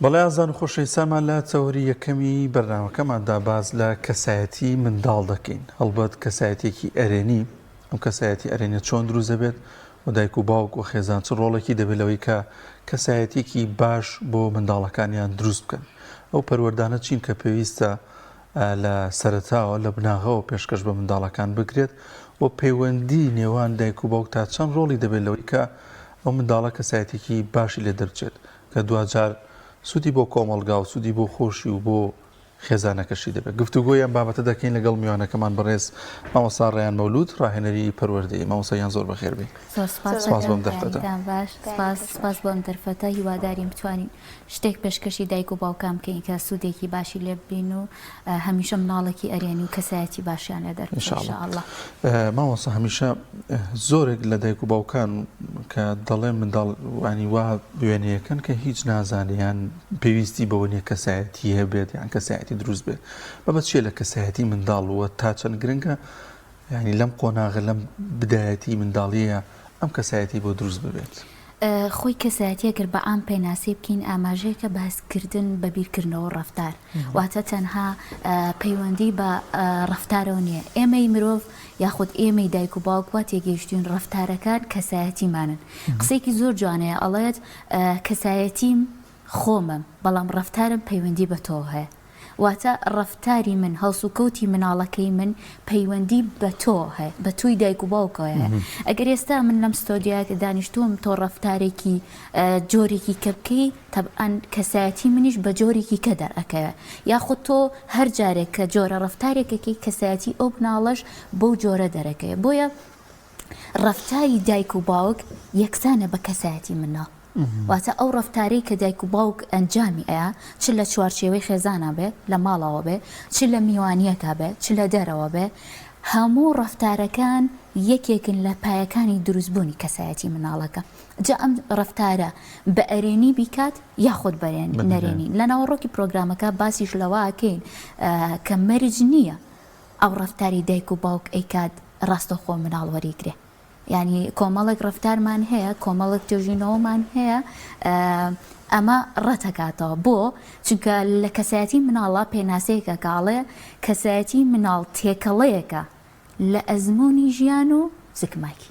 بەڵێ ئازیزان و خۆشەویستانمان لە تەوەری یەکەمی بەرنامەکەماندا باس لە کەسایەتی منداڵ دەکەین هەڵبەت کەسایەتێکی ئەرێنی ئەم کەسایەتی ئەرێنیە چۆن دروست دەبێت و دایک و باوک و خێزان چ ڕۆڵێکی دەبێت لەوەی کە کەسایەتێکی باش بۆ منداڵەکانیان دروست بکەن ئەو پەروەردانە چین کە پێویستە لە سەرەتاوە لە بناغەوە پێشکەش بە منداڵەکان بکرێت و پەیوەندی نێوان دایک و باوک تا چەند ڕۆڵی دەبێت لەوەی کە ئەو منداڵە کەسایەتێکی باشی لێ دەربچێت کە دواجار سوودی بۆ کۆمەڵگا و سوودی بۆ خۆشی و بۆ خێزانەکەشی دەبێت. گفتوگۆی ئەم بابەتە دەکەین لەگەڵ میوانەکەمان بەڕێز مامۆستا ڕەیان مەولود ڕاهێنەری پەروەردەیی. مامۆستا گیان زۆر بەخێر بێی. زۆر سوپاس سوپاس بۆ ئەم دەرفەتە. بەیانیتان باش. سوپاس سوپاس بۆ ئەم دەرفەتە. هیوادارین بتوانین شتێک پێشکەشی دایک و باوکان بکەین کە سوودێکی باشی لێ ببین و هەمیشە مناڵێکی ئەرێنی و کەسایەتی باشیان لێ دەربچێت ان شاء ان شاء اللە. اللە. مامۆستا هەمیشە زۆرێک لە دایک و باوکان کە دەڵێن منداڵ وانی وا وێنەیەکەن کە هیچ نازانێ یان پێویستی بەوە نیە کەسایەتی هەبێت یان کەسایەتی دروست بێت مەبەست چیە لە کەسایەتی منداڵ وە تا چەند گرنگە یانی لەم قۆناغە لەم بدایەتی منداڵیە ئەم کەسایەتی بۆ دروست ببێت؟ خۆی کەسایەتی ئەگەر بە عام پێناسەی بکەین ئاماژەیەکە بە هەستکردن بە بیرکردنەوە و ڕەفتار واتە تەنها پەیوەندی بە ڕەفتارەوە نییە ئێمەی مرۆڤ یاخود ئێمەی دایک و باوک وا تێگەیشتوین ڕەفتارەکان کەسایەتیمانن قسەیەکی زۆر جوانەیە ئەڵێت کەسایەتیم خۆمم بەڵام ڕەفتارم پەیوەندی بە تۆوە هەیە واتە ڕەفتاری من، هەڵسوکەوتی مناڵەکەی من پەیوەندی بە تۆوە هەیە، بە تۆی دایک و باوکەوە هەیە. ئەگەر ئێستا من لەم ستۆدیۆیە دانیشتووم تۆ ڕەفتارێکی جۆرێکی کە بکەی تەبعەن کەسایەتی منیش بە جۆرێکی کە دەرئەکەوێ. یاخود تۆ هەر جارێک کە جۆرە ڕەفتارێک ئەکەی کەسایەتی ئەو مناڵەش بەو جۆرە دەرەکەوێ. بۆیە ڕەفتاری دایک و باوک یەکسانە بە کەسایەتی مناڵ. واتە ئەو ڕەفتارەی کە دایک و باوک ئەنجامی ئەیا چ لە چوارچێوەی خێزانا بێ لە ماڵەوە بێ چ لە میوانیەکا بێ چ لە دەرەوە بێ هەموو ڕەفتارەکان یەکێکن لە پایەکانی دروست بوونی کەسایەتی مناڵەکە جا ئەم ڕەفتارە بە ئەرێنی بیکات یاخود بە نەرێنی لە ناوەڕۆکی پرۆگرامەکە باسیش لەوە ئەکەین کە مەرج نییە ئەو ڕەفتاری دایک و باوک ئەیکات ڕاستەوخۆ مناڵ وەریگرێ یانی کۆمەڵێک ڕەفتارمان هەیە، کۆمەڵێک توێژینەوەمان هەیە ئەمە ڕەتەکاتەوە. بۆ؟ چونکە لە کەسایەتی مناڵا پێناسەیەکە کە ئەڵێ کەسایەتی مناڵ تێکەڵەیەکە لە ئەزموونی ژیان و زگماکی.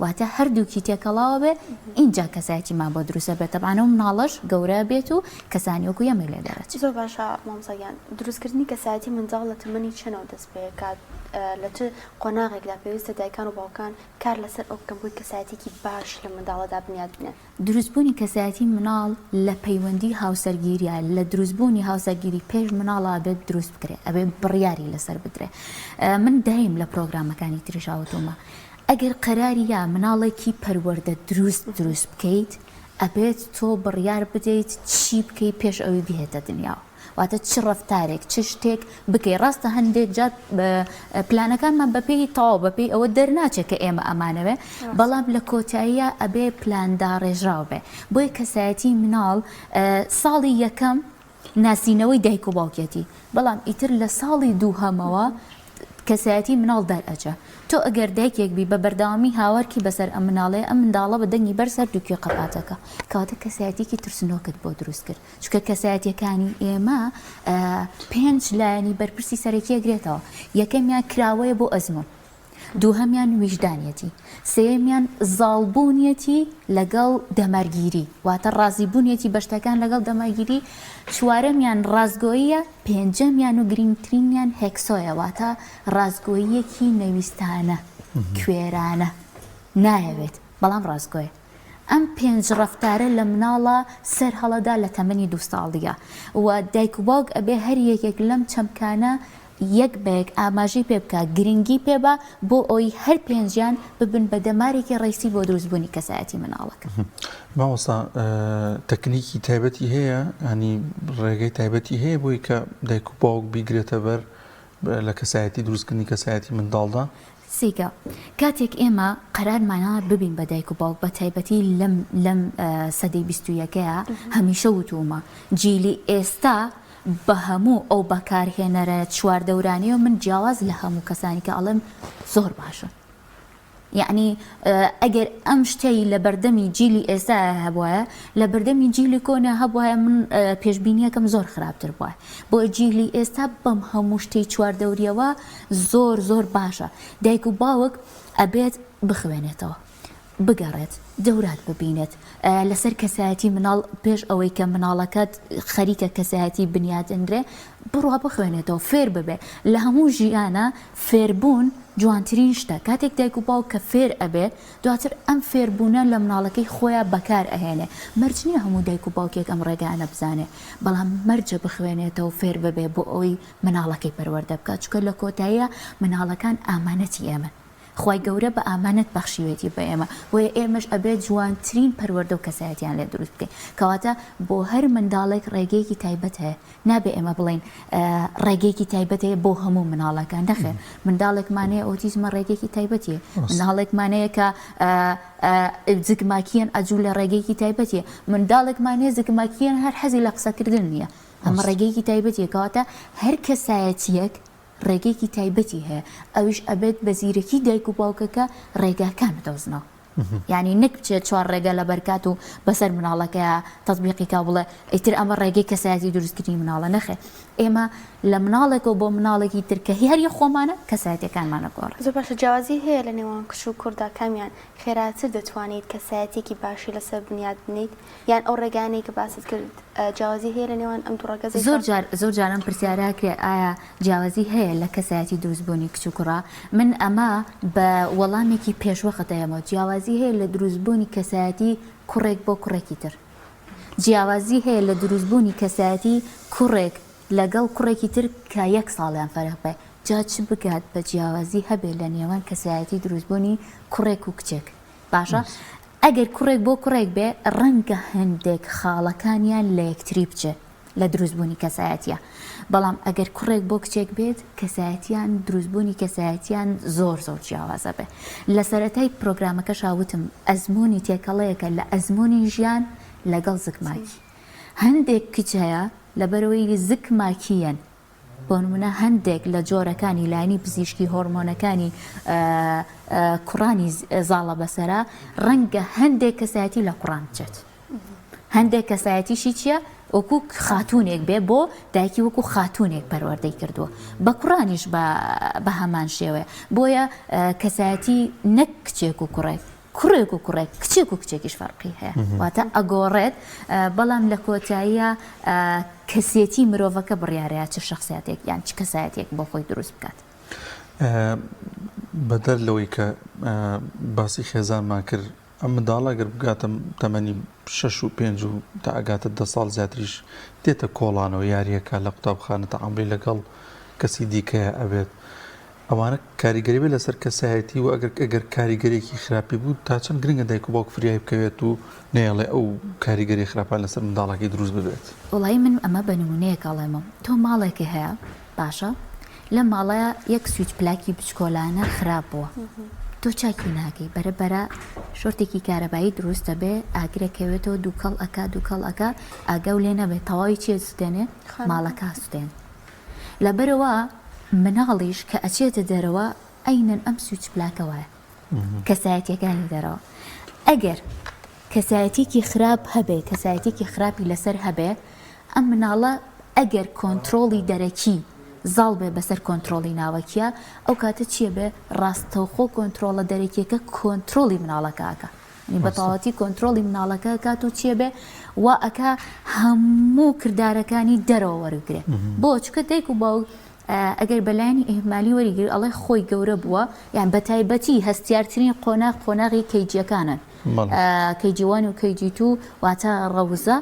واتە هەردووکی تێکەڵاوە بێ ئینجا کەسایەتیمان بۆ دروست ئەبێت. تەبعەن ئەو مناڵەش گەورە ئەبێت و کەسانی وەکو ئێمەی لێ دەرەچێت. زۆر باشە مامۆستا گیان، دروستکردنی کەسایەتی منداڵ لە تەمەنی چەنەوە دەست پێکات؟ لە چ قۆناغێکدا پێویستە دایکان و باوکان کار لەسەر ئەو بکەن بۆی کەسایەتیەکی باش لە منداڵەدا بنیات بنێن؟ دروستبوونی کەسایەتی مناڵ لە پەیوەندی هاوسەرگیریە، لە دروستبوونی هاوسەرگیری پێش مناڵە ئەبێت دروست بکرێ، ئەبێ بڕیاری لەسەر بدرێ. من دایم لە پرۆگرامەکانی تریشا وتومە ئەگەر قەراری یا مناڵێکی پەروەردە دروست دروست بکەیت ئەبێت تۆ بڕیار بدەیت چی بکەی پێش ئەوی بهێتە دنیاوە. واتە چ ڕەفتارێک چ شتێک بکەی ڕاستە هەندێک جار پلانەکانمان بەپێی تەواو بەپێی ئەوە دەرناچێت کە ئێمە ئەمانەوێ بەڵام لە کۆتاییە ئەبێ پلان داڕێژراو بێ بۆیە کەسایەتی مناڵ ساڵی یەکەم ناسینەوەی دایک و باوکێتی بەڵام ئیتر لە ساڵی دووهەمەوە کەسایەتی مناڵ دەرئەچێ تۆ ئەگەر دایکێک بی بە بەردەوامی هاوارکی بەسەر ئەم مناڵەیە ئەم منداڵە بە دەنگی بەرز هەردوو کوێ قەپاتەکە کەواتە کەسایەتیەکی ترسنۆکت بۆ دروست کرد چونکە کەسایەتیەکانی ئێمە پێنج لایەنی بەرپرسی سەرەکی ئەگرێتەوە یەکەمیان کراوەیە بۆ ئەزموون دووهەمیان ویژدانیەتی، سێیەمیان زاڵبوونیەتی لەگەڵ دەمارگیری، واتە ڕازیبوونیەتی بە شتەکان لەگەڵ دەمارگیری، چوارەمیان ڕاستگۆییە، پێنجەمیان و گرینگترینیان هێکسۆیە، واتە ڕاستگۆییەکی نەویستانە، کوێرانە، نایەوێت، بەڵام ڕاستگۆیە. ئەم پێنج ڕەفتارە لە مناڵا سەر هەڵەدا لە تەمەنی دوو ساڵییا و دایک و باوک ئەبێ هەر یەکێک لەم چەمکانە یەک بە یەک ئاماژەی پێ بکا گرنگی پێ با بۆ ئەوەی هەر پێنجیان ببن بە دەمارێکی ڕەیسی بۆ دروست بوونی کەسایەتی مناڵەکە. مامۆستا تەکنیکی تایبەتی هەیە ینی ڕێگەی تایبەتی هەیە بۆی کە دایک و باوک بیگرێتە بەر لە کەسایەتی دروستکردنی کەسایەتی منداڵدا؟ سیگا، کاتێک ئێمە قەرارمانە ببین بە دایک و باوک بە تایبەتی لەم لەم سەدەی 21ەیە هەمیشە وتوومە جیلی ئێستا بە هەموو ئەو بەکارهێنەرە چواردەورانەیەوە من جیاواز لە هەموو کەسانی کە ئەڵێم زۆر باشن. یەعنی ئەگەر ئەم شتەی لە بەردەمی جیلی ئێستا هەبوایە لە بەردەمی جیلی کۆنە هەبوایە من پێشبینیەکەم زۆر خراپتر بوایە بۆ جیلی ئێستا بەم هەموو شتەی چواردەوریەوە زۆر زۆر باشە دایک و باوک ئەبێت بخوێنێتەوە بگەڕێت دەورات ببینێت لەسەر کەسایەتی مناڵ پێش ئەوەی کە مناڵەکەت خەریکە کەسایەتی بنیاتنرێ بڕوا بخوێنێتەوە فێر ببێ لە هەموو ژیانە فێربوون جوانترین شتە کاتێک دایک و باوک کە فێر ئەبێ دواتر ئەم فێربوونە لە مناڵەکەی خۆیا بەکار ئەهێنێ مەرج نییە هەموو دایک و باوکێک ئەم ڕێگایانە بزانێ بەڵام مەرجە بخوێنێتەوە فێر ببێ بۆ ئەوەی مناڵەکەی پەروەردە بکات چونکە لە کۆتاییا مناڵەکان ئامانەتی ئێمەن. خوای گەورە بە ئامانەت بەخشیوێتی بە ئێمە بۆیە ئێمەش ئەبێت جوانترین پەروەردە و کەسایەتیان لێ دروست بکەین کەواتە بۆ هەر منداڵێک ڕێگەیەکی تایبەت هەیە نابێ ئێمە بڵێین ڕێگەیەکی تایبەت هەیە بۆ هەموو مناڵەکان نەخێر منداڵێکمان هەیە ئۆتیزمە ڕێگەیەکی تایبەتیە منداڵێکمان هەیە کە زگماکییەن ئەجوو لە ڕێگەیەکی تایبەتیە منداڵێکمان هەیە زگماکییەن هەر حەزی لە قسەکردن نییە ئەمە ڕێگەیەکی تایبەتیە کەواتە هەر کەسایەتیەک ڕێگەیەکی تایبەتی هەیە ئەویش ئەبێت بە زیرەکی دایک و باوکەکە ڕێگاکان بدۆزنەوە یعنی نەک بچێت چوار ڕێگە لەبەر کات و بەسەر مناڵەکەیا تەتبیقی کا بڵێ ئیتر ئەمە ڕێگەی کەسایەتی دروستکردنی مناڵە نەخێر ئێمە لە مناڵێکەوە بۆ مناڵێکی تر کە هی هەر خۆمانە کەسایەتیەکانمان ئەگۆڕێت. زۆر باشە جیاوازی هەیە لە نێوان کچ و کوڕدا کامیان خێراتر دەتوانیت کەسایەتیەکی باشی لەسەر بنیات بنێیت یان ئەو ڕێگایانەی کە باست کرد جیاوازی هەیە لە نێوان ئەم دوو ڕەگەزەیشا؟ زۆر جار زۆر جار ئەم پرسیارە ئەکرێ ئایا جیاوازی هەیە لە کەسایەتی دروستبوونی کچ و کوڕا؟ من ئەمە بە وەڵامێکی پێشوەخت ئەیەمەوە جیاوازی هەیە لە دروستبوونی کەسایەتی کوڕێک بۆ کوڕێکی تر جیاوازی هەیە لە دروستبوونی کەسایەتی کوڕێک لەگەڵ کوڕێکی تر کە یەک ساڵیان فەرق بێ جا چ بگات بە جیاوازی هەبێ لە نێوان کەسایەتی دروستبوونی کوڕێک و کچێک باشە ئەگەر کوڕێک بۆ کوڕێک بێ ڕەنگە هەندێک خاڵەکانیان لە یەکتری بچێ لە دروستبوونی کەسایەتیە بەڵام ئەگەر کوڕێک بۆ کچێک بێت کەسایەتیان دروستبوونی کەسایەتیان زۆر زۆر جیاوازە بێ لە سەرەتای پرۆگرامەکەشا وتم ئەزموونی تێکەڵەیەکە لە ئەزموونی ژیان لەگەڵ زگماکی هەندێک کچ هەیە لەبەرئەوەی زگماکییەن بۆ نمونە هەندێک لە جۆرەکانی لایەنی پزیشکی هۆرمۆنەکانی کوڕانی زاڵە بەسەرا ڕەنگە هەندێک کەسایەتی لە کوڕان بچێت هەندێک کەسایەتیشی چییە وەکو خاتونێک بێ بۆ دایکی وەکو خاتونێک پەروەردەی کردووە بە کوڕانیش بە هەمان شێوەیە بۆیە کەسایەتی نەک کچێک و کوڕێک کوڕێک و کوڕێک کچێک و کچێکیش فەرقی هەیە واتە ئەگۆڕێت بەڵام لە کۆتاییە کەسێتی مرۆڤەکە بڕیارەیە چ شخصیاتێک یان چ کەسایەتێک بۆ خۆی دروست بکات. بەدەر لەوەی کە باسی خێزانمان کرد ئەم منداڵە گەر بگاتە تەمەنی شەش و پێنج و تا ئەگاتە دە ساڵ زیاتریش دێتە کۆڵانەوە یاریەکە لە قوتابخانە تەعامولی لەگەڵ کەسی دیکەیە ئەبێت ئەوانە کاریگەری بێت لەسەر کەسایەتی و ئەگەر ئەگەر کاریگەرێکی خراپی بوو تا چەند گرنگە دایک و باوک فریای بکەوێت و نەیەڵێ ئەو کاریگەری خراپان لەسەر منداڵەکەی دروست ببێت. وەڵایی من ئەمە بە نمونەیەک ئەڵێمەوە تۆ ماڵێکە هەیە باشە لەم ماڵەیا یەک سویچ پلاکی بچکۆلانە خراپ بووە تۆ چاکی ناکەی بەرە بەرە شۆرتێکی کارەبایی دروست دەبێ ئاگرە کەوێتەوە دووکەڵ ئەکا دووکەڵ ئەکا ئاگاو لێ نەبێت تەواوی چێ سوتێنێ ماڵەکە سوتێن لەبەرئەوە مناڵیش کە ئەچێتە دەرەوە عەینەن ئەم سویچ پلاکە وایە کەسایەتیەکانی دەرەوە ئەگەر کەسایەتیەکی خراپ هەبێ کەسایەتیەکی خراپی لەسەر هەبێ ئەم مناڵە ئەگەر کۆنترۆڵی دەرەکی زاڵ بێ بەسەر کۆنترۆڵی ناوەکیە ئەو کاتە چیە بێ ڕاستەوخۆ کۆنترۆڵە دەرەکیەکە کۆنترۆڵی مناڵەکە ئەکا یانی بە تەواوەتی کۆنترۆڵی مناڵەکە ئەکات و چیە بێ وا ئەکا هەموو کردارەکانی دەرەوە وەرگرێ بۆ چونکە دایک و باوک ئەگەر بەلایەنی ئیهمالی وەریگری ئەڵێ خۆی گەورە بووە یان بە تایبەتی هەستیارترین قۆناغ قۆناغی کەیجیەکانن KG one و KG two واتە ڕەوزە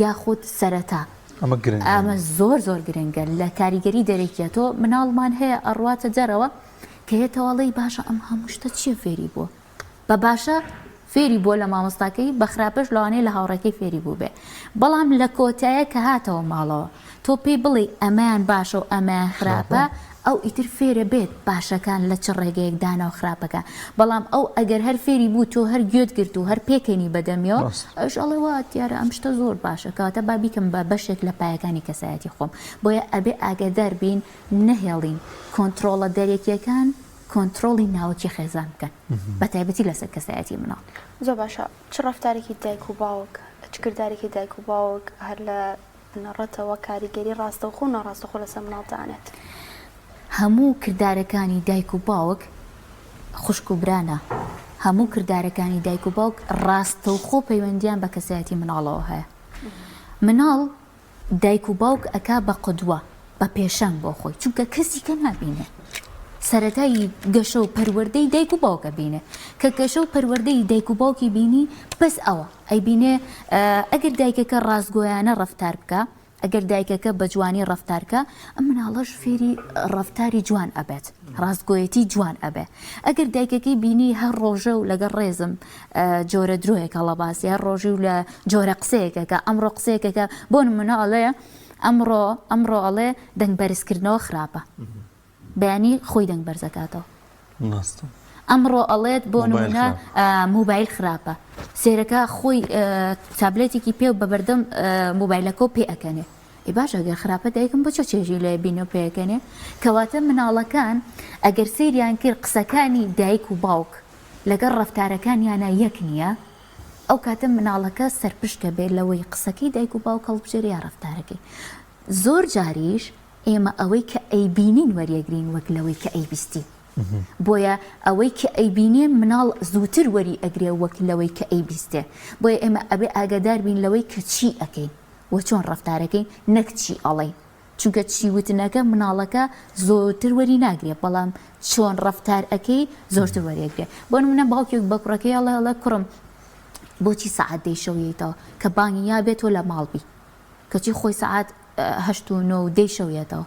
یاخود سەرەتا ئەمە گرنگە ئەمە زۆر زۆر گرنگە لە کاریگەری دەرەکیە تۆ مناڵمان هەیە ئەڕواتە دەرەوە کە یەتەوە ئەڵێی باشە ئەم هەموو شتە چیە فێری بووە بە باشە فێری بووە لە مامۆستاکەی بە خراپەش لەوانەیە لە هاوڕێکەی فێری بووبێ بەڵام لە کۆتایە کە هاتەوە ماڵەوە تۆ پێی بڵێی ئەمەیان باشە و ئەمەیان خراپە ئەو ئیتر فێرە بێت باشەکان لە چ ڕێگەیەک دانا و خراپەکان بەڵام ئەو ئەگەر هەر فێری بوو تۆ هەر گوێت گرت و هەر پێکەنی بەدەمیەوە ئەوش ئەڵێ وا دیارە ئەم شتە زۆر باشە کەواتە با بیکەم بە بەشێک لە پایەکانی کەسایەتی خۆم بۆیە ئەبێ ئاگادار بین نەهێڵین کۆنترۆڵە دەرەکیەکان. کۆنترۆڵی ناوەکی خێزان بکەن بە تایبەتی لەسەر کەسایەتی مناڵ. زۆر باشە چ ڕەفتارێکی دایک و باوک چ کردارێکی دایک و باوک هەر لە بنەڕەتەوە کاریگەری ڕاستەوخۆ و ناڕاستەوخۆ لەسەر مناڵ دانێت؟ هەموو کردارەکانی دایک و باوک خوشک و برا نا، هەموو کردارەکانی دایک و باوک ڕاستەوخۆ پەیوەندیان بە کەسایەتی مناڵەوە هەیە. مناڵ دایک و باوک ئەکا بە قدوە، بە پێشەنگ بۆ خۆی، چونکە کەسی کە نابینێ. سەرەتای گەشە و پەروەردەی دایک و باوک ئەبینێ. کە گەشە و پەروەردەی دایک و باوکی بینی بەس ئەوە ئەیبینێ ئەگەر دایکەکە ڕاستگۆیانە ڕەفتار بکا، ئەگەر دایکەکە بە جوانی ڕەفتار کا ئەم مناڵەش فێری ڕەفتاری جوان ئەبێت ڕاستگۆیەتی جوان ئەبێ ئەگەر دایکەکەی بینی هەر ڕۆژە و لەگەڵ ڕێزم جۆرە درۆیەک هەڵەباسی هەر ڕۆژی و لە جۆرە قسەیەکەکە ئەمڕۆ قسەیەکەکە بۆ نمونە ئەڵێ ئەمڕۆ ئەمڕۆ ئەڵێ دەنگ بەرزکردنەوە خراپە بەیانی خۆی دەنگ بەرزەکاتەوە. ڕاستە. ئەمڕۆ ئەڵێت بۆ نمونە مۆبایل خراپە سێرەکە خۆی تابلێتێکی پێ بە بەردەم مۆبایلەکەەوە پێ ئەکەنێ ئەی باشە گەر خراپە دایکم بۆ چۆ چێژی لێ بینۆ پێکەنێ کەواتە مناڵەکان ئەگەر سەیریان کرد قسەکانی دایک و باوک لەگەڵ ڕەفتارەکانیانە یەک نییە ئەو کاتە مناڵەکە سەرپشکە بێت لەوەی قسەکەی دایک و باوک هەڵبژێرێ یا ڕەفتارەکەی زۆر جاریش ئێمە ئەوەی کە ئەیبینین وەریەگرین وەک لەوەی کە ئەیبیستین. بۆیە ئەوەی کە ئەیبینێ مناڵ زووتر وەری ئەگرێ وەک لەوەی کە ئەیبیستێ. بۆیە ئێمە ئەبێ ئاگادار بین لەوەی کە چی ئەکەین و چۆن ڕەفتارەکەین نەک چی ئەڵێین. چونکە چی وتنەکە مناڵەکە زۆرتر وەری ناگرێ بەڵام چۆن ڕەفتار ئەکەی زۆرتر وەری ئەگرێ. بۆ نمونە باوکێک بە کوڕەکەی ئەڵێ ئەڵێ کوڕم بۆچی سەعات دەی شەو یەیتەوە کە بانگی یا بێ تۆ لە ماڵ بی. کەچی خۆی سەعات هەشت و نۆ و دەی شەو یەتەوە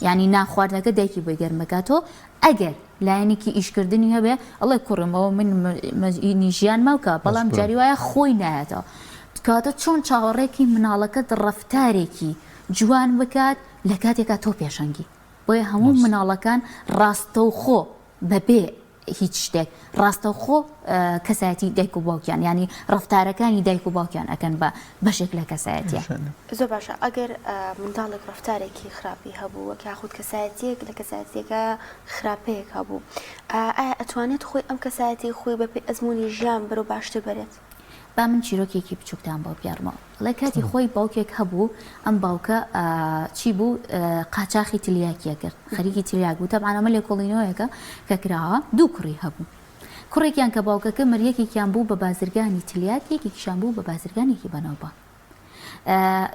یعنی نان خواردنەکە دایکی بۆی گەرمەکاتەوە ئەگەر لایەنێکی ئیشکردنی هەبێ ئەڵێ کوڕم ئەوە من مەزینی ژیان ماوکە بەڵام جاری وایە خۆی نایەتەوە کاتە چۆن چاوەڕێکی مناڵەکەت ڕەفتارێکی جوان بکات لە کاتێکا تۆ پێشەنگی بۆیە هەموو مناڵەکان ڕاستەوخۆ بەبێ هیچ شتێک ڕاستەوخۆ کەسایەتی دایک و باوکیان یانی ڕەفتارەکانی دایک و باوکیان ئەکەن بە بەشێک لە کەسایەتیان. زۆر باشە ئەگەر منداڵێک ڕەفتارێکی خراپی هەبوو وەک یاخود کەسایەتیەک لە کەسایەتیەکە خراپەیەک هەبوو ئایا ئەتوانێت خۆی ئەم کەسایەتی خۆی بەپێی ئەزموونی ژیان بەرەو باشتر بەرێت؟ با من چیرۆکێکی بچووکتان بۆ بگێڕمەوە. ئەڵێ کاتی خۆی باوکێک هەبوو ئەم باوکە چی بوو قاچاخی تلیاکی ئەکرد خەریکی تلیاک بوو تەبعەن ئەمە لێکۆڵینەوەیەکە کە کراوە دوو کوڕی هەبوو کوڕێکیان کە باوکەکە مرد یەکێکیان بوو بە بازرگانی تلیاک یەکێکیشان بوو بە بازرگانێکی بەناوبانگ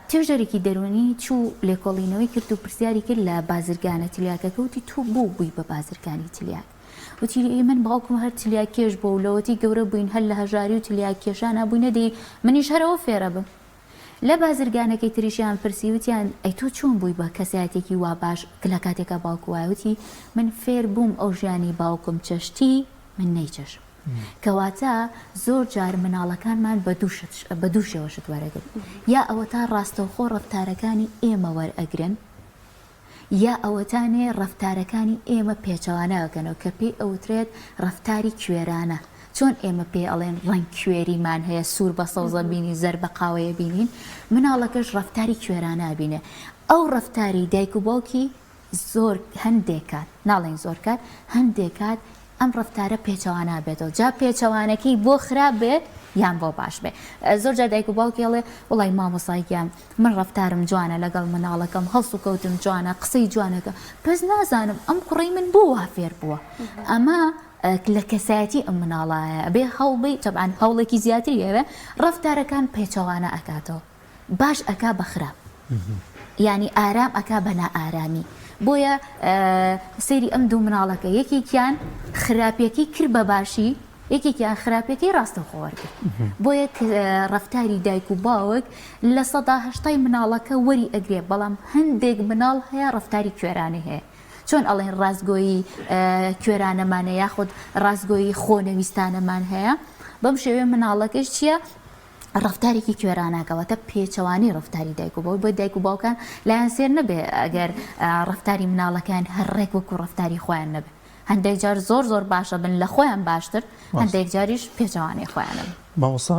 توێژەرێکی دەروونی چوو لێکۆڵینەوەی کرد و پرسیاری کرد لە بازرگانە تلیاکەکە وتی تۆ بۆ بووی بە بازرگانی تلیاک وتی ئی من باوکم هەر تلیاک کێش بووە و لەوەتی گەورە بووین هەر لە هەژاری و تلیاک کێشانا بووینە دەی منیش هەر ئەوە فێرە بم. لە بازرگانەکەی تریشیان پرسی وتیان ئەی تۆ چۆن بووی بە کەسایەتیەکی وا باش لە کاتێکا باوک وایە وتی من فێر بووم ئەو ژیانی باوکم چەشتی من نەیچەشم. کەواتە زۆر جار مناڵەکانمان بە دوو شت بە دوو شێوە شت وەرەگرن یا ئەوەتا ڕاستەوخۆ ڕەفتارەکانی ئێمە وەرئەگرن یا ئەوەتانێ ڕەفتارەکانی ئێمە پێچەوانە ئەکەنەوە کە پێی ئەوترێت ڕەفتاری کوێرانە چۆن ئێمە پێی ئەڵێن ڕەنگ کوێریمان هەیە سوور بە سەوزە بینی زەر بە قاوەیە بینین مناڵەکەش ڕەفتاری کوێرانە ئەبینێ ئەو ڕەفتاری دایک و باوکی زۆر هەندێک کات ناڵێین زۆر کات هەندێک کات ئەم ڕەفتارە پێچەوانە بێتەوە جا پێچەوانەکەی بۆ خراپ بێ یان بۆ باش بێ زۆر جار دایک و باوکی ئەڵێ وڵی مامۆسای گیان من ڕەفتارم جوانە لەگەڵ مناڵەکەم هەڵس و کەوتم جوانە قسەی جوانەکە بەس نازانم ئەم کوڕەی من بۆ وا فێر بووە ئەمە لە کەسایەتی ئەم مناڵایە ئەبێ هەوڵبەی تەبعەن هەوڵێکی زیاتری ئەوێ ڕەفتارەکان پێچەوانە ئەکاتەوە باش ئەکا بە خراپ یانی ئارام ئەکا بە نائارامی بۆیە سەیری ئەم دوو مناڵەکە یەکێکیان خراپیەکەی کرد بە باشی یەکێکیان خراپیەکەی ڕاستەوخۆ وەرگرت بۆیە ڕەفتاری دایک و باوک 80% مناڵەکە وەری ئەگرێ بەڵام هەندێک مناڵ هەیە ڕەفتاری کوێرانەی هەیە چۆن ئەڵێن ڕاستگۆیی کوێرانەمانە یاخود ڕاستگۆیی خۆنەویستانەمان هەیە بەم شێوەیە مناڵەکەش چییە ڕەفتارێکی کوێرانە کەواتە پێچەوانەی ڕەفتاری دایک و باوک بۆ دایک و باوکان لایان سێر نەبێ ئەگەر ڕەفتاری مناڵەکان هەر ڕێک وەکو ڕەفتاری خۆیان نەبێ هەندێک جار زۆر زۆر باشە بن لە خۆیان باشتر هەندێک جاریش پێچەوانەی خۆیانن. مامۆستا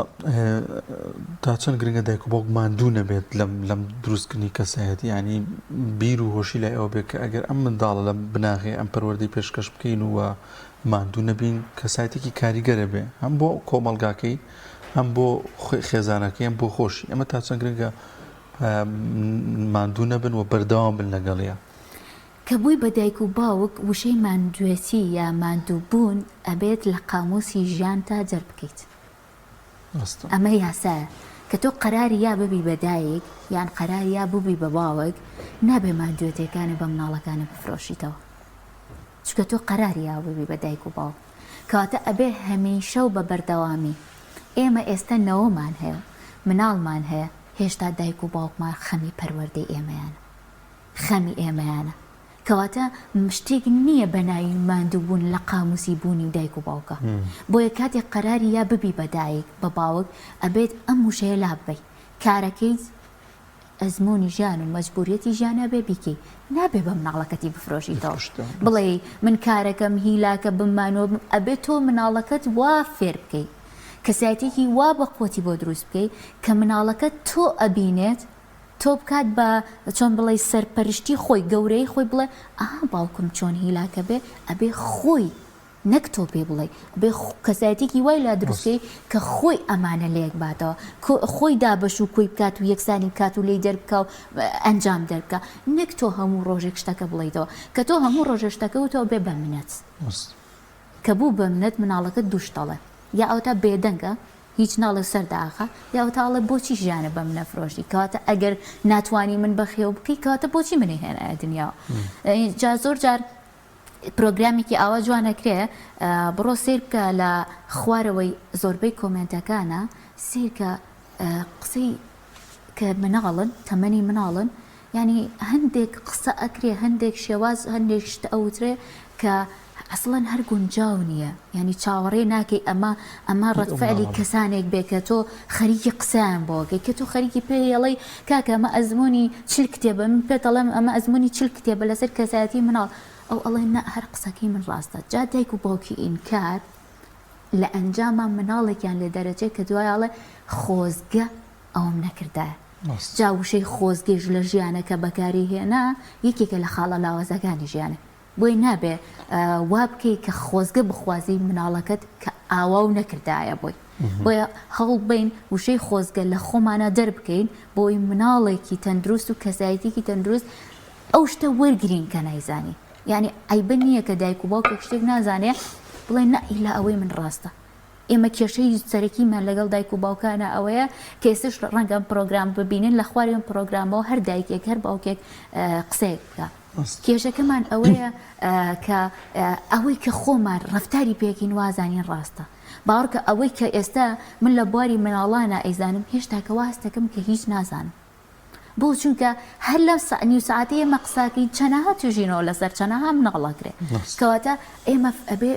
تا چەند گرنگە دایک و باوک ماندوو نەبێت لەم لەم دروستکردنی کەسایەتی ینی بیر و هۆشی لای ئەوە بێت کە ئەگەر ئەم منداڵە لەم بناغەی ئەم پەروەردەی پێشکەش بکەین و ماندوو نەبین کەسایەتێکی کاریگەرە بێ هەم بۆ کۆمەڵگاکەی هەم بۆ خێزانەکەی هەم بۆ خۆشی ئەمە تا چەند گرنگە ماندوو نەبن و بەردەوام بن لەگەڵیا. کە بووی بە دایک و باوک وشەی ماندوێتی یا ماندوو بوون ئەبێت لە قاموسی ژیانتا دەربکەیت ئەمە یاسایە کە تۆ قەراری یا ببی بە دایک یان قەراری یا ببی بە باوک نابێ ماندوێتێکانە بە مناڵەکانە بفرۆشیتەوە چونکە تۆ قەراری یا ببی بە دایک و باوک کەواتە ئەبێ هەمیشە و بە بەردەوامی ئێمە ئێستا نەوەمان هەیە و مناڵمان هەیە هێشتا دایک و باوکمان خەمی پەروەردەی ئێمەیانە خەمی ئێمەیانە. کەواتە شتێک نییە بە ناوی ماندووبوون لە قامووسی بوونی دایک و باوکا. بۆیە کاتێک قەراری یا ببی بە دایک، بە باوک، ئەبێت ئەم وشەیە لاببەی. کارەکەیت ئەزموونی ژیان و مەجبووریەتی ژیان ئەبێ بیکەی. نابێ بە مناڵەکەتی بفرۆشیتەوە. بڵێی من کارەکەم هیلاکە بم مانووە بم. ئەبێ تۆ مناڵەکەت وا فێر بکەی. کەسایەتیەکی وا بە قوەتی بۆ دروست بکەی کە مناڵەکەت تۆ ئەبینێت تۆ بکات بە چۆن بڵێی سەرپەرشتی خۆی گەورەی خۆی بڵێ ئەها باوکم چۆن هیلاکە بێ ئەبێ خۆی نەک تۆ پێ بڵێ بێ کەسایەتێکی وای لا دروستکەی کە خۆی ئەمانە لەیەک باتەوە خۆی دابەش و کۆی بکات و یەکسانی بکات و لێی دەربکا و ئەنجام دەربکا نەک تۆ هەموو ڕۆژێک شتەکە بڵیتەوە کە تۆ هەموو ڕۆژە شتەکە وتەوە بێ بە منەت کە بوو بە منەت مناڵەکە دوو شت ئەڵێ یا ئەوتا بێدەنگە هیچ ناڵێ سەر داخە یا ئەوتا ئەڵێ بۆچی ژیانە بەم نەفرۆشی کەواتە ئەگەر ناتوانی من بەخێو بکەی کەواتە بۆچی منی هێنایە دنیاوە جا زۆر جار پرۆگرامێکی ئاوا جوان ئەکرێ بڕۆ سەیر بکە لە خوارەوەی زۆربەی کۆمێنتەکانە سەیرکە قسەی کە مناڵن تەمەنی مناڵن یانی هەندێک قسە ئەکرێ هەندێک شێواز هەندێک شت ئەوترێ کە ئەسڵەن هەر گونجاو نییە یانی چاوەڕێ ناکەی ئەمە ئەمە ڕەد فعلی کەسانێک بێ کە تۆ خەریکی قسەیان بۆ ئەکەی کە تۆ خەریکی پێ ئەڵێی کاکە ئەمە ئەزموونی چل کتێبە من پێت ئەڵێم ئەمە ئەزموونی چل کتێبە لەسەر کەسایەتی مناڵ ئەو ئەڵێ نا هەر قسەکەی من ڕاستە جا دایک و باوکی ئینکار لە ئەنجاما مناڵێکیان لێ دەرەچێ کە دوای ئەڵێ خۆزگە ئەوەم نەکردایە. جا وشەی خۆزگەیش لە ژیانە کە بەکاری هێنا یەکێکە لە خاڵە لاوازەکانی ژیانە. بۆیە نابێ وا بکەی کە خۆزگە بخوازی مناڵەکەت کە ئاوا و نەکردایە بۆی. بۆیە هەوڵ بەین وشەی خۆزگە لە خۆمانا دەربکەین بۆی مناڵێکی تەندروست و کەسایەتیەکی تەندروست ئەو شتە وەرگرین کە نایزانی. یانی عەیبە نییە کە دایک و باوکێک شتێک نازانێ بڵێ نا ئیلا ئەوەی من ڕاستە. ئێمە کێشەی سەرەکیمان لەگەڵ دایک و باوکانە ئەوەیە کە ئێستش ڕەنگە ئەم پرۆگرام ببینن لە خواری ئەم پرۆگرامەوە هەر دایکێک هەر باوکێک قسەیەک بکە کێشەکەمان ئەوەیە کە ئەوەی کە خۆمان ڕفتاری پێکین وازانین ڕاستە باوەڕکە ئەوەی کە ئێستا من لە بواری مناڵانە ئەیزانم هێشتا کە واستەکەم کە هیچ نازانم بۆ چونکە هەر لەم نیو سەعاتەی ئێمە قساکەین چەنەها توێژینەوە لەسەر چەنەها مناڵ ئەکرێ کەواتە ئێمە ئەبێ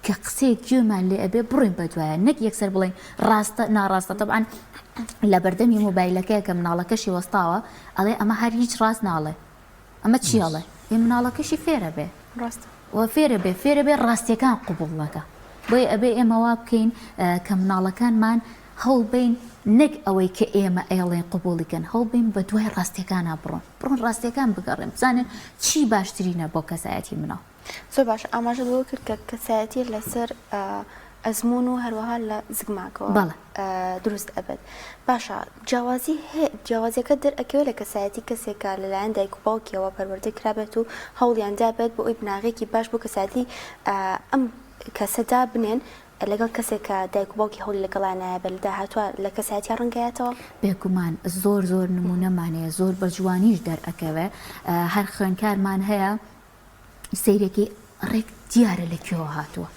کە قسەیەک گوێمان لێ ئەبێ بڕۆین بە دوایە نەک یەکسەر بڵێین ڕاستە ناڕاستە تەبعەن لە بەردەمی مۆبایلەکەیە کە مناڵەکەشی وەستاوە ئەڵێ ئەمە هەر هیچ ڕاست ناڵێ ئەمە چی ئەڵێ ئێ مناڵەکەشی فێرە بێ ڕاستە و فێرە بێ فێرە بێ ڕاستیەکان قبوڵ نەکا بۆیە ئەبێ ئێمە وا بکەین کە مناڵەکانمان هەوڵبەین نەک ئەوەی کە ئێمە ئەیڵێین قبوڵی کەن، هەوڵبەین بە دوای ڕاستیەکانا بڕۆن، بڕۆن ڕاستیەکان بگەڕێن بزانن چی باشترینە بۆ کەسایەتی مناڵ. زۆر باشە ئاماژەت بەوە کرد کە کەسایەتی لەسەر ئەزموون و هەروەها لە زگماکەوە بەڵێ. دروست ئەبێت باشە جیاوازی هەیە جیاوازیەکە دەرئەکەوێت لە کەسایەتی کەسێک کە لەلایەن دایک و باوکیەوە پەروەردە کرابێت و هەوڵیان دابێت بۆ ئەوی بناغەیەکی باش بۆ کەسایەتی ئەم کەسە دابنێن لەگەڵ کەسێک کە دایک و باوکی هەوڵی لەگەڵا نایابێت لە داهاتووا لە کەسایەتیا ڕەنگەیاتەوە؟ بێگومان زۆر زۆر نموونەمان هەیە زۆر بە جوانیش دەرئەکەوێ هەر خوێندکارمان هەیە سەیرەکەی ڕێک دیارە لە کوێوە هاتووە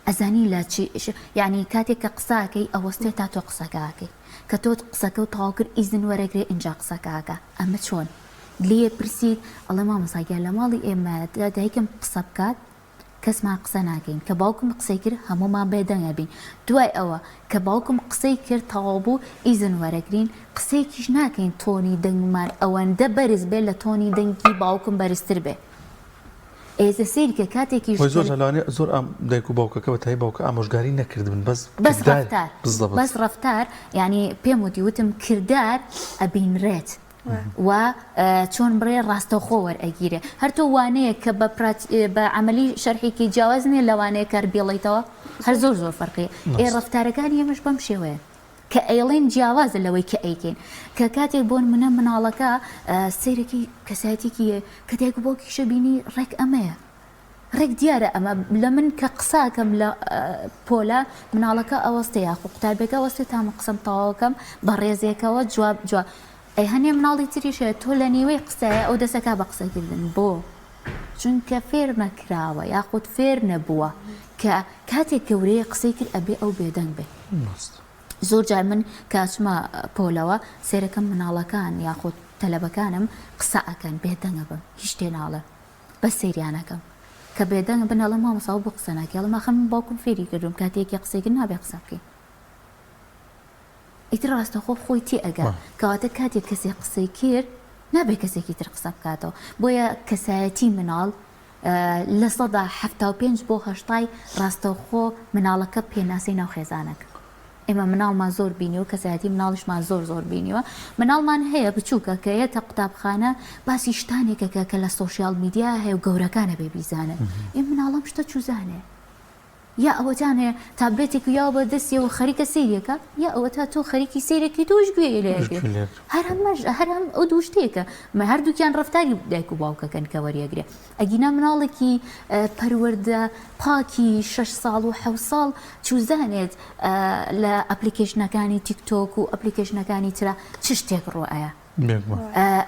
ئەزانی لە چی یعنی کاتێک کە قساکەی ئەوەستێ تا تۆ قسەکەکەی کە تۆ قسەکە و تەواو کرد ئیزن وەرەگرێ ئینجا قسەکەکە ئەمە چۆن لێ پرسیت ئەڵێ مامۆستا گیان لە ماڵی ئێمە دایکم قسە بکات کەسمان قسە ناکەین کە باوکم قسەی کرد هەموومان بێدەنگ ئەبین دوای ئەوە کە باوکم قسەی کرد تەواو بوو ئیزن وەرەگرین قسەیەکیش ناکەین تۆنی دەنگمان ئەوەندە بەرز بێ لە تۆنی دەنگی باوکم بەرزتر بێ. ئێزە سەیرکە کاتێکیش وەی زۆر جار لەوانەیە زۆر ئام دایک و باوکەکە بە تایبەت باوکە ئامۆژگاری نەکردبن بەس بەس کردار ڕەفتار بالضبط بەس ڕەفتار یانی پێم وتی وتم کردار ئەبینرێت و چۆن بڵێ ڕاستەوخۆ وەرئەگیرێ هەر تۆ وانەیەک کە بە پرات بە عەمەلی شەرحی کەی جیاواز نییە لە وانەیەک کە هەر بیڵێیتەوە هەر زۆر زۆر فەرقی ئێ ڕاستە. ڕەفتارەکانی ئێمەش بەم شێوەیە کە ئەیڵێین جیاوازە لەوەی کە ئەیکەین کە کاتێک بۆ نمونە مناڵەکە سەیرەکی کەسایەتیکی کە دایک و باوکیشە بینی ڕێک ئەمەیە ڕێک دیارە ئەمە لە من کە قساکەم لە پۆلە مناڵەکە ئەوەستێ یاخو قوتابیەکە ئەوەستێ تا من قسەم تەواوەکەم بە ڕێزێکەوە جواب جواب ئەی هەنێ مناڵی تریش هەیە تۆ لە نیوەی قسەیە ئەو دەسەکا بە قسەکردن بۆ چونکە فێر نەکراوە یاخود فێر نەبووە کە کاتێک گەورەیە قسەی کرد ئەبێ ئەو بێدەنگ بێ. زۆر جار من کە ئەچمە پۆلەوە سەیرەکەم مناڵەکان یاخود تەلەبەکانم قسە ئەکەن بێدەنگ ئەبم هیچ شتێ ناڵێم بەس سەیریان ئەکەم کە بێدەنگ بن ئەڵێم مامۆستا ئەوە بۆ قسە ناکەی ئەڵێم ئاخر من باوکم فێری کردووم کاتێ یەکێ قسەی کرد نابێ قسە بکەی ئیتر ڕاستەخۆ خۆی تێ ئەگا کەواتە کاتێک کەسێک قسەی کرد نابێ کەسێکی تر قسە بکاتەوە بۆیە کەسایەتی مناڵ 75% بۆ هەشتای ڕاستەوخۆ مناڵەکە پێناسەی ناو خێزانەکە ئێمە مناڵمان زۆر بینیوە کەسایەتی مناڵیشمان زۆر زۆر بینیوە مناڵمان هەیە بچووکە کە یەتە قوتابخانە باسی شتانێکەکە کە لە social media هەیە و گەورەکانە بێ بیزانن ئێ مناڵم شتە چوزانێ یا ئەوەتان هەیە تابلێتێک و یاوە بە دەستیەوە خەریکە سەیرێکە یا ئەوەتا تۆ خەریکی سەیرێکی تۆش گوێی لێ ئەگرێ هەر هەمەش هەر هەم ئەو دوو شتێکە مە هەردووکیان ڕەفتاری دایک و باوکەکەن کە وەریەگرێ ئەگینا مناڵێکی پەروەردە پاکی شەش ساڵ و حەوت ساڵ چوزانێت لە application ەکانی تیکتۆک و application ەکانی ترا چ شتێک ڕوئەیە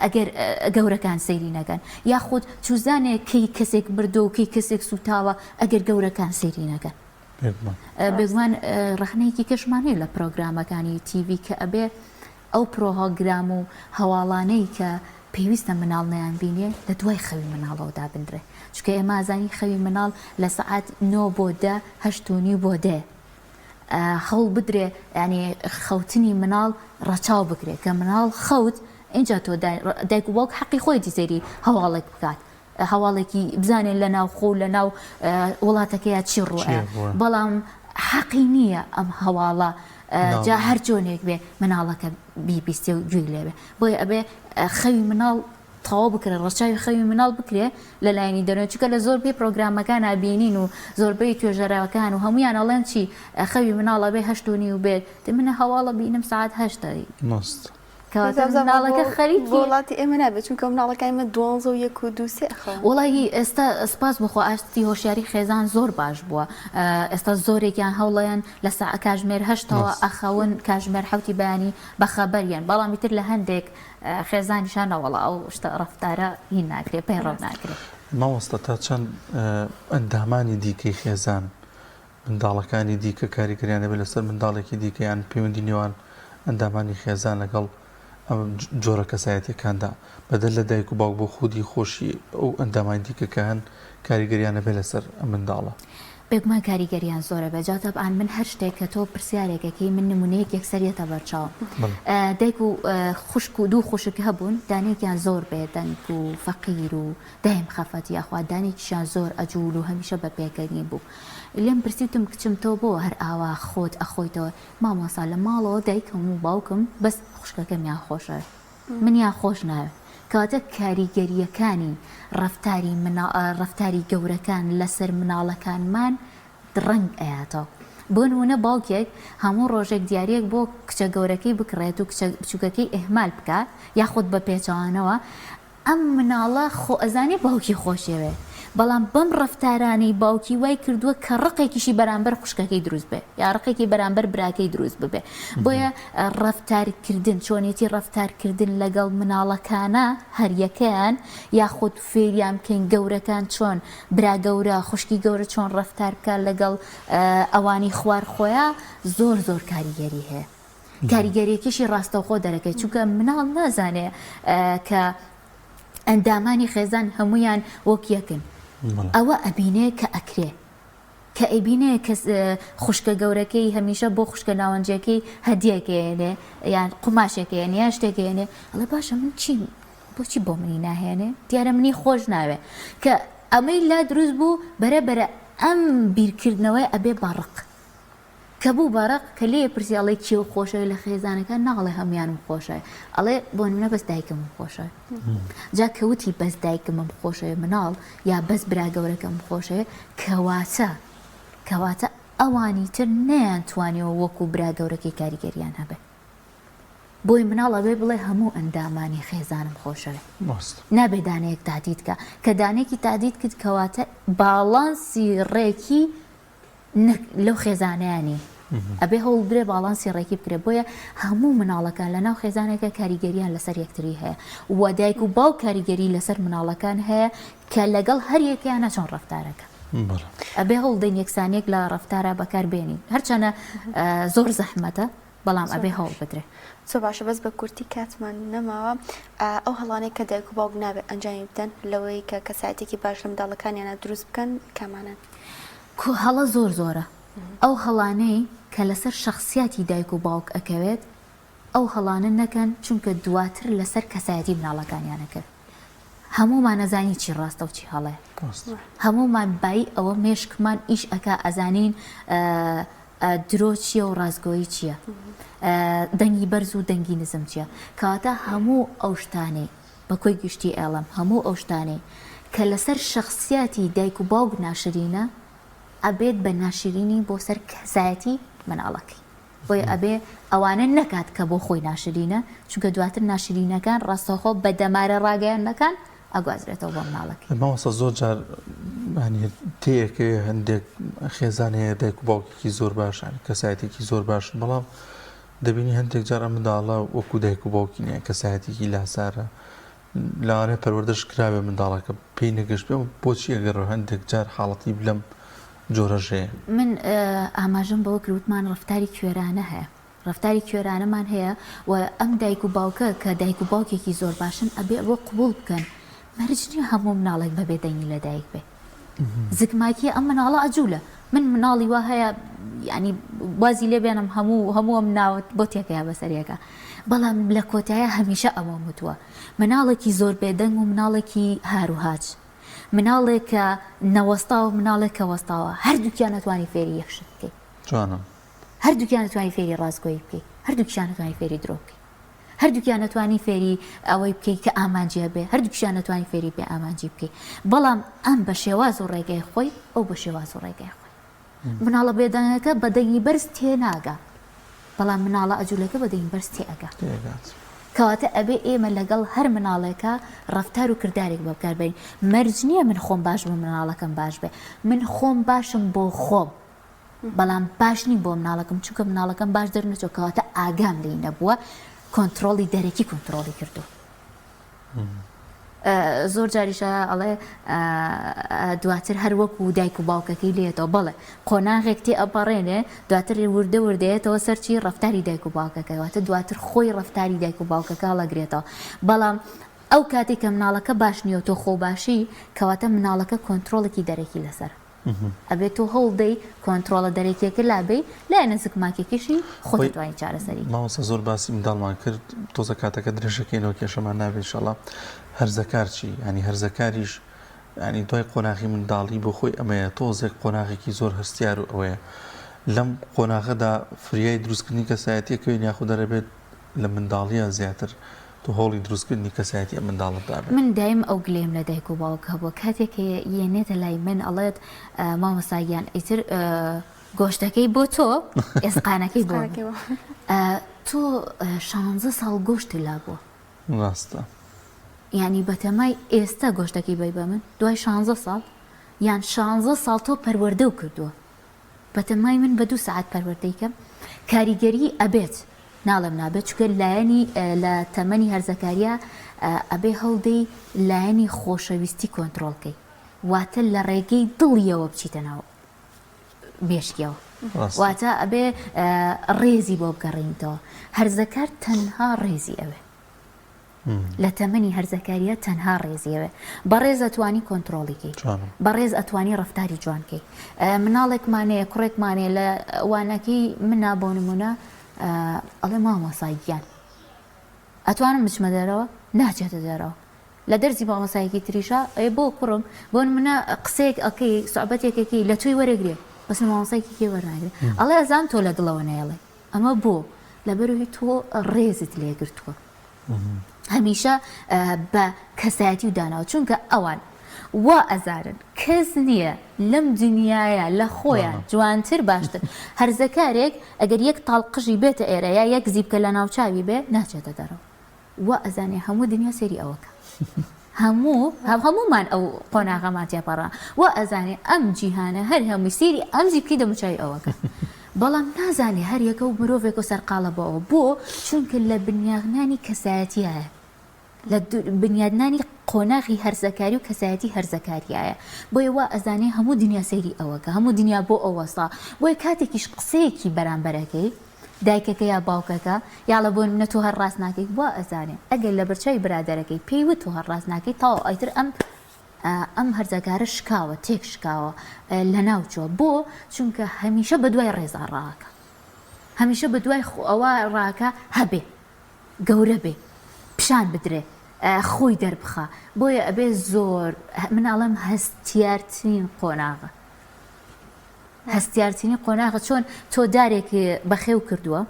ئەگەر گەورەکان سەیری نەکەن یاخود چوزانێ کەی کەسێک مردووە و کەی کەسێک سوتاوە ئەگەر گەورەکان سەیری نەکەن. بێگومان ڕەخنەیەکی کەشمان هەیە لە پرۆگرامەکانی تیڤی کە ئەبێ ئەو پرۆگرام و هەواڵانەی کە پێویستە مناڵ نەیان بینێ لە دوای خەوی مناڵەوە دابنرێ چونکە ئێمە ئازانین خەوی مناڵ لە سەعات نۆ بۆ دە هەشت و نیو بۆ دە هەوڵ بدرێ یانی خەوتنی مناڵ ڕەچاو بکرێ کە مناڵ خەوت ئینجا تۆ دایک و باوک حەقی خۆیەتی سەیری هەواڵێک بکات هەواڵێکی بزانێت لە ناو خۆ لە ناو وڵاتەکەیا چی ڕوئە بەڵام حەقی نییە ئەم هەواڵە جا هەر جۆنێک بێ مناڵەکە بیبیستێ و گوێی لێبێ بۆیە ئەبێ خەوی مناڵ تەواو بکرێ ڕەچاوی خەوی مناڵ بکرێ لە لایەنی دەروونی چونکە لە زۆربەی پرۆگرامەکانا بینین و زۆربەی توێژەرەکان و هەموویان ئەڵێن چی خەوی مناڵ ئەبێ هەشت و نیو بێت دە من هەواڵە بینم سەعات هەشتە ڕاست. کەواتە مناڵەکە خەریکی بۆ وڵاتی ئێمە نابێت چونکە مناڵەکانی مە دوانزە و یەک و دوو سێ ئەخەون. وەڵاهی ئێستا سپاس بۆ خوا ئاستی هۆشیاری خێزان زۆر باش بووە ئێستا زۆرێکیان هەوڵەیەن لە سەع کاژمێر هەشتەوە ئەخەون کاژمێر حەوتی بەیانی بەخەبەریان بەڵام ئیتر لە هەندێک خێزانیشا نەوەڵا ئەو شتە ڕەفتارە هین ناکرێ پەیڕەو ناکرێ. مامۆستا تا چەند ئەندامانی دیکەی خێزان منداڵەکانی دیکە کاریگەریان دەبێت لەسەر منداڵێکی دیکە یان پەیوەندی نێوان ئەندامانی خێزان لەگەڵ ئەم جۆرە کەسایەتیەکاندا بەدەر لە دایک و باوک بۆ خودی خۆشی ئەو ئەندامانی دیکە کە هەن کاریگەریان ئەبێت لەسەر ئەم منداڵە؟ بێگومان کاریگەریان زۆرە بێ جا تەبعەن من هەر شتێک کە تۆ پرسیارێک ئەکەی من نمونەیەک یەکسەر یەتە بەرچاوم دایک و خوشک و دوو خوشک هەبوون دانەیەکیان زۆر بێدەنگ و فەقیر و دایم خەفەت یاخوا دانێکیشیان زۆر ئەجوول و هەمیشە بە پێکەنین بوو لێم پرسی وتم کچم تۆ بۆ هەر ئاوا خۆت ئەخۆیتەوە مامۆستا لە ماڵەوە دایکم و باوکم بەس خوشکەکەمیان خۆشەوێ منیان خۆش ناوێ کەواتە کاریگەرییەکانی ڕەفتاری ڕەفتاری گەورەکان لەسەر مناڵەکانمان ڕەنگ ئەیاتەوە بۆ نمونە باوکێک هەموو ڕۆژێک دیاریەک بۆ کچە گەورەکەی بکڕێت و کچە بچوکەکەی ئیهمال بکات یاخود بە پێچەوانەوە ئەم مناڵە خۆ ئەزانێ باوکی خۆشیەوێ بەڵام بەم ڕەفتارانەی باوکی وای کردووە کە ڕقێکیشی بەرامبەر خوشکەکەی دروست بێ یا ڕقێکی بەرامبەر براکەی دروست ببێ بۆیە ڕەفتارکردن چۆنێتی ڕەفتارکردن لەگەڵ مناڵەکانە هەریەکەیان یاخود فێریان بکەین گەورەکان چۆن برا گەورە خوشکی گەورە چۆن ڕەفتار بکات لەگەڵ ئەوانی خوار خۆیان زۆر زۆر کاریگەری هەیە. کاریگەریەکیشی ڕاستەوخۆ دەرەکەی چونکە مناڵ نازانێ کە ئەندامانی خێزان هەمویان وەک یەکن ئەوە ئەبینێ کە ئەکرێ کە ئەیبینێ کەس خوشکە گەورەکەی هەمیشە بۆ خوشکە ناوەنجەکەی هەدیەکەیەنێ یان قوماشێکەیەنێ یان شتێکەیەنێ ئەڵێ باشە من چیم بۆچی بۆ منی ناهێنێ دیارە منی خۆش ناوێ کە. ئەمەی لا دروست بوو بەرە بەرە ئەم بیرکردنەوەی ئەبێ بە ڕق. کە بوو بە ڕق کە لێی پرسی ئەڵێ کێو خۆشەوێ لە خێزانەکە ناڵێ هەموویانم خۆشەوێ ئەڵێ بۆ نمونە بەس دایکمم خۆشەوێ جا کە وتی بەس دایکمم خۆشەوێ مناڵ یا بەس برا گەورەکەم خۆشەوێ کەواتە کەواتە ئەوانی تر نەیانتوانیوە وەکو برا گەورەکەی کاریگەریان هەبێ بۆیە مناڵ ئەبێ بڵێ هەموو ئەندامانی خێزانم خۆشەوێ نابێ دانەیەک تادید کە کە دانێکی تادید کرد کەواتە باڵانسی ڕێکی نەک لەو خێزانەیا نین ئەبێ هەوڵ بدرێ باڵانسی ڕێکی بکرێ بۆیە هەموو مناڵەکان لە ناو خێزانێکە کاریگەریان لەسەر یەکتری هەیە و دایک و باوک کاریگەری لەسەر مناڵەکان هەیە کە لەگەڵ هەر یەکەیانە چۆن ڕەفتارەکە ئەبێ هەوڵدەین یەکسانیەک لە ڕەفتارا بەکار بێنین هەرچەنە زۆر زەحمەتە بەڵام ئەبێ هەوڵ بدرێ. زۆر باشە بەس بە کورتی کاتمان نەماوە ئەو هەڵانەی کە دایک و باوک نابێت ئەنجامی بدەن لەوەی کە کەسایەتێکی باش لە منداڵەکانیانە دروست بکەن کامانەن؟ کو هەڵە زۆر زۆرە ئەو هەڵانەی کە لەسەر شەخسیاتی دایک و باوک ئەکەوێت ئەو هەڵانە نەکەن چونکە دواتر لەسەر کەسایەتی مناڵەکانیان ئەکەوێت هەموومان ئەزانین چی ڕاستە و چی هەڵەیە هەموومان بایی ئەوە مێشکمان ئیش ئەکا ئەزانین درۆ چییە و ڕاستگۆیی چییە دەنگی بەرز و دەنگی نزم چییە کەواتە هەموو ئەو شتانەی بە کۆی گشتی ئێڵم هەموو ئەو شتانەی کە لەسەر شەخسیاتی دایک و باوک ناشرینە ئەبێت بە ناشرینی بۆ سەر کەسایەتی مناڵەکەی بۆیە ئەبێ ئەوانە نەکات کە بۆ خۆی ناشرینە چونکە دواتر ناشرینەکان ڕاستەوخۆ بە دەمارە ڕاگەیاندنەکان ئەگوازرێتەوە بۆ مناڵەکەی. مامۆستا زۆر جار یانی تێیەکەوێ هەندێک خێزان هەیە دایک و باوکێکی زۆر باشن کەسایەتێکی زۆر باشن بەڵام دەبینی هەندێک جار ئەم منداڵە وەکو دایک و باوکی نییە کەسایەتێکی لاسارە لەوانەیە پەروەردەش کراوێ منداڵەکە پێی نەگەشت بێ بۆچی ئەگەر هەندێک جار حاڵەتی لەم جۆرەش هەیە؟ من ئاماژەم بەوە کرد وتمان ڕەفتاری کوێرانە هەیە ڕەفتاری کوێرانەمان هەیە و ئەم دایک و باوکە کە دایک و باوکێکی زۆر باشن ئەبێ ئەوە قبوڵ بکەن مەرج نییە هەموو مناڵێک بە بێدەنگی لەدایک بێ زگماکیە ئەم مناڵە ئەجولە من مناڵی وا هەیە ینی وازی لێ بێنم هەموو هەموو ئەم ناوت بۆ تێکەیە بەسەرەکە بەڵام لە کۆتایە هەمیشە ئەوەم وتووە مناڵێکی زۆر بێدەنگ و مناڵێکی هاروهاج مناڵێک کە نەوەستاوە مناڵێک کە وەستاوە هەردووکیان ئەتوانی فێری یەک شت بکەی جوانە. هەردووکیان ئەتوانی فێری ڕاستگۆیی بکەی هەردووکیان ئەتوانی فێری درۆ بکەی هەردووکیان ئەتوانی فێری ئەوەی بکەی کە ئامانجی هەبێ هەردووکیان ئەتوانی فێری بێ ئامانجی بکەی بەڵام ئەم بە شێواز و ڕێگای خۆی ئەو بە شێواز و ڕێگای خۆی مناڵە بێدەنگەکە بە دەنگی بەرز تێناگا بەڵام مناڵە ئەجولەکە بە دەنگی بەرز تێئەگا کەواتە ئەبێ ئێمە لەگەڵ هەر مناڵێکا ڕەفتار و کردارێک بەکار بەرین مەرج نییە من خۆم باش بم مناڵەکەم باش بێ من خۆم باشم بۆ خۆم بەڵام باش نیم بۆ مناڵەکەم چونکە مناڵەکەم باش دەرنەچوە کەواتە ئاگام لێی نەبووە کۆنتترۆڵی دەرەکی کۆنتترۆڵی کردو زۆر جاریشە ئەڵێ دواتر هەر وەکو دایک و باوکەکەی لێتەوە بەڵێ قۆناغێک تێ ئەپەڕێنێ دواتر وردە وردەیەتەوە سەرچی ڕفتاری دایک و باوکەکە واتە دواتر خۆی ڕفتاری دایک و باوکەکە هەڵەگرێتەوە بەڵام ئەو کاتێک کە مناڵەکە باش نییە و تۆ خۆ باشی کەواتە مناڵەکە کۆنتترۆڵێکی دەرەکی لەسەر ئەبێ تۆ هەوڵ دەی کۆنتڕۆڵە دەرەکیەکە لابەی لایەنە زگماکیەکەشی خۆت دەتوانی چارەسەری کەی. مامۆستا زۆر باسی منداڵمان کرد تۆزە کاتەکە درێژەکەینەوە کێشەمان نابێ ئیشەڵا هەرزەکار چی یانی هەرزەکاریش یانی دوای قۆناغی منداڵی بۆ خۆی ئەمەیە تۆزێک قۆناغێکی زۆر هەستیار و ئەوەیە لەم قۆناغەدا فریای دروستکردنی کەسایەتیەکەوین یاخود دەرەبێت لە منداڵیە زیاتر تۆ هەوڵی دروستکردنی کەسایەتی ئەم منداڵەت دابێت. من دایم ئەو گلەیەم لە دایک و باوک هەبووە کاتێک کە یەنێتە لای من ئەڵێت مامۆستا گیان ئیتر گۆشتەکەی بۆ تۆ ئێسقانەکەی بۆ من تۆ شانزە ساڵ گۆشت لابووە ڕاستە یعنی بەتەمای ئێستا گۆشتەکەی بەی بە من دوای شانزە ساڵ یان شانزە ساڵ تۆ پەروەردەو کردووە بەتەمای من بە دوو سەعات پەروەردەی کەم کاریگەری ئەبێت ناڵێم نابێت چونکە لایەنی لە تەمەنی هەرزەکاریە ئەبێ هەڵدەی لایەنی خۆشەویستی کۆنترۆڵ کەی واتە لە ڕێگەی دڵیەوە بچیتە ناو مێشکیەوە واتە ئەبێ ڕێزی بۆ بگەڕێنیتەوە هەرزەکار تەنها ڕێزی ئەوێ لە تەمەنی هەرزەکاریە تەنها ڕێزی ئەوێ بەڕێز ئەتوانی کۆنتڕۆڵی کەی بەڕێز ئەتوانی ڕەفتاری جوان کەی مناڵێکمانەیە کوڕێکمانەیە لە وانەکەی منا بۆ نمونە ئەڵێ مامۆسا گیان ئەتوانم بچمە دەرەوە ناچێتە دەرەوە. لە دەرزی مامۆستایەکی تریشا ئەی بۆ کوڕم بۆ نمونە قسەیەک ئەکەی سوعبەتێک ئەکەی لە تۆی وەرەگرێ بەس لە مامۆستایەکی کێ وەرناگرێ ئەڵێ ئەزانم تۆ لە دڵەوە نایەڵێ ئەمە بۆ لەبەرئەوەی تۆ ڕێزت لێ گرتووە هەمیشە بە کەسایەتی و داناوە چونکە ئەوان وا ئەزانن کەس نییە لەم دنیاە لە خۆیان جوانتر باشتر هەرزەکارێک ئەگەر یەک تاڵ قژی بێتە ئێرە یا یەک زیپکە لە ناوچاوی بێ ناچێتە دەرەوە وا ئەزانێ هەموو دنیا سەیری ئەوەکا هەموو هەموومان ئەو قۆناغەمان تێپەڕا وا ئەزانێ ئەم جیهانە هەر هەمووی سەیری ئەم زیپکی دەموچاوی ئەوەکە بەڵام نازانێ هەر یەکە و مرۆڤێک و سەرقاڵە بۆ ئەوە بۆ چونکە لە بنیاغنانی کەسایەتیایە لە بنیادنانی قۆناغی هەرزەکاری و کەسایەتی هەرزەکاریایە بۆیە وا ئەزانێ هەموو دنیا سەیری ئەوەکە هەموو دنیا بۆ ئەو وەستا بۆیە کاتێکیش قسەیەکی بەرامبەرەکەی دایکەکە یا باوکەکە یاڵە بۆ نمونە تۆ هەر ڕاست ناکەی وا ئەزانێ ئەگەر لەبەرچاوی برادەرەکەی پێی وت تۆ هەر ڕاست ناکەی تەواو ئیتر ئەم ئەم هەرزەکارە شکاوە تێک شکاوە لەناو چوە بۆ چونکە هەمیشە بەدوای ڕێزا ڕاکە هەمیشە بەدوای ئەوە ڕاکە هەبێ گەورە بێ پیشان بدرێ خۆی دەربخا بۆیە ئەبێ زۆر من ئەڵێم هەستیارترین قۆناغە هەستیارترین قۆناغە چۆن تۆ دارێک بەخێو کردووە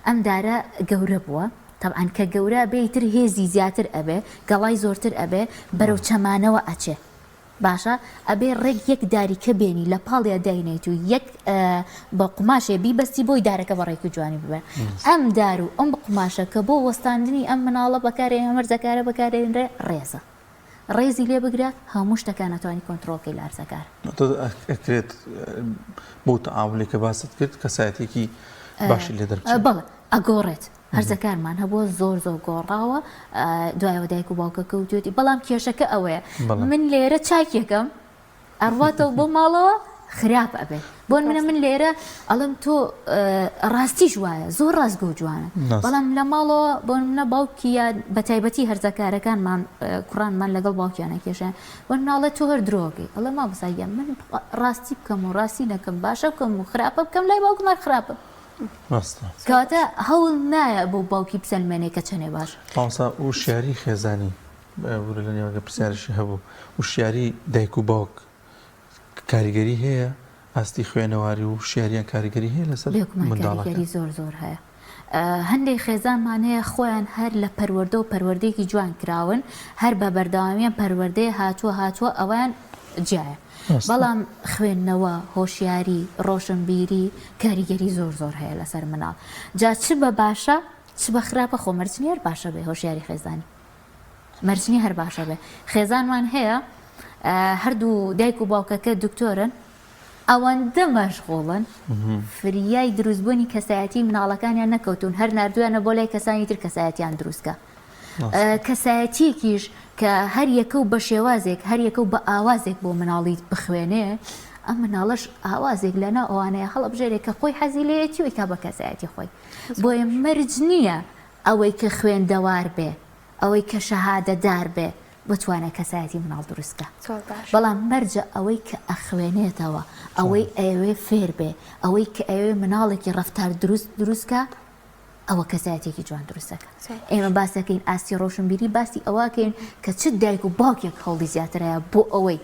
ئەم دارە گەورە بووە تەبعەن کە گەورە بێ ئیتر هێزی زیاتر ئەبێ گەڵای زۆرتر ئەبێ بەرەو چەمانەوە ئەچێ باشە ئەبێ ڕێک یەک داریکە بێنی لە پاڵیا داینێت و یەک بە قوماشێ بیبەستی بۆی دارەکە بە ڕێک و جوانی ببێ ئەم دار و ئەم قوماشە کە بۆ وەستاندنی ئەم مناڵە بەکارێ هەمەرزەکارە بەکارێنرێ ڕێزە ڕێزی لێ بگرە هەموو شتەکان ئەتوانی کۆنترۆڵ کەی لە هەرزەکار. ئەکرێت بەو تەعامولەی کە باست کرد کەسایەتیەکی باشی لێ دەربچێت؟ بەڵێ ئەگۆڕێت هەرزەکارمان هەبووە زۆر زۆر گۆڕاوە دوایەوە دایک و باوکەکە وتوێتی بەڵام کێشەکە ئەوەیە من لێرە چاکێکم ئەڕواتەوە بۆ ماڵەوە خراپ ئەبێ بۆ منە من لێرە ئەڵم تۆ ڕاستیش وایە زۆر ڕاستگۆ جوانە بەڵام لە ماڵەوە بۆ منە باوکی یا بە تایبەتی هەرزەکارەکانمان کوڕانمان لەگەڵ باوکیانە کێشیان بۆ ناڵێ تۆ هەر درۆگەی ئەڵێ مامۆستا گیان من ڕاستی بکەم و ڕاستی نەکەم باشە بکەم و خراپە بکەم لای باوکم هەر خراپە ڕاستە کەواتە هەوڵ نایە بۆ باوکی بسەلمێنێ کە چەنێ باش مامۆستا وشیاری خێزانی بورە لە نێوەگە پرسیارشی هەبوو وشیاری دایک و باوک کاریگەری هەیە ئاستی خوێنەواری و شیاریان کاریگەری هەیە لەسەر منداڵەکە زۆر زۆر هەیە هەندێک خێزانمان هەیە خۆیان هەر لە پەروەردە و پەروەردەیەکی جوان کراون هەر بە بەردەوامیان پەروەردەیە هاتووە هاتووە ئەویان جیایە بەڵام خوێندنەوە هۆشیاری ڕۆشنبیری کاریگەری زۆر زۆر هەیە لەسەر مناڵ جا چ بە باشە چ بە خراپە خۆ مەرج نییە هەر باشە بێ هۆشیاری خێزانی مەرج نیە هەر باشە بێ خێزانمان هەیە هەردوو دایک و باوکەکە دکتۆرن ئەوەندە مەشغوڵن فریای دروستبوونی کەسایەتی مناڵەکانیان نەکەوتون هەر نردویانە بۆ لای کەسانی تر کەسایەتیان دروستکە کەسایەتیەکیش کە هەر یەکە و بە شێوازێک هەر یەکە و بە ئاوازێک بۆ مناڵی بخوێنێ ئەم مناڵەش ئاوازێک لەناو ئەوانەیە هەڵبژێرێک کە خۆی حەزی لێیەتی و ئەیکا بە کەسایەتی خۆی بۆیە مەرج نییە ئەوەی کە خوێندەوار بێ، ئەوەی کە شەهادەدار بێ بتوانێ کەسایەتی مناڵ دروست کا. بەڵام مەرجە ئەوەی کە ئەخوێنێتەوە، ئەوەی ئەیەوێ فێر بێ، ئەوەی کە ئەیەوێ مناڵێکی ڕەفتار دروست دروست کا، ئەوە کەسایەتیەکی جوان دروست ئەکا. ئێمە باس ئەکەین ئاستی ڕۆشنبیری باسی ئەوە ئەکەین کە چ دایک و باوکێک هەوڵی زیاتر هەیە بۆ ئەوەی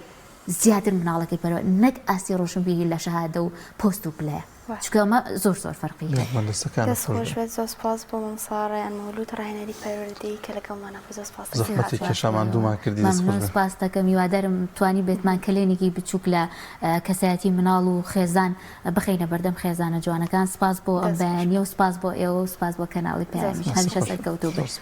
زیاتر مناڵەکەی پەروەردە نەک ئاستی ڕۆشنبیری لە شەهادە و پۆست و پلەیە. چونکە ئەمە زۆر زۆر فەرقی هەیە. بێگومان دەستەکانت دەست خۆش خۆش بێت. بێت زۆر سپاس بۆ مامۆستا ڕەیان مەولود ڕاهێنەری پەروەردەیی کە لەگەڵمانە بوو زۆر سپاس دەکەم. زەحمەتی کێشا ماندوومان کردی دەست خۆش مەمنون بێت. سپاست دەکەم هیوادارم توانیبێتمان کەلێنێکی بچووک لە کەسایەتی مناڵ و خێزان بخەینە بەردەم خێزانە جوانەکان سپاس بۆ ئەم دەست خۆش بەیانیە و سپاس بۆ ئێوە و سپاس بۆ کەناڵی زۆر پەیامیش سپاس. هەمیشە دەست خۆش بێت. سەرکەوتوو بن. زۆر سپاس.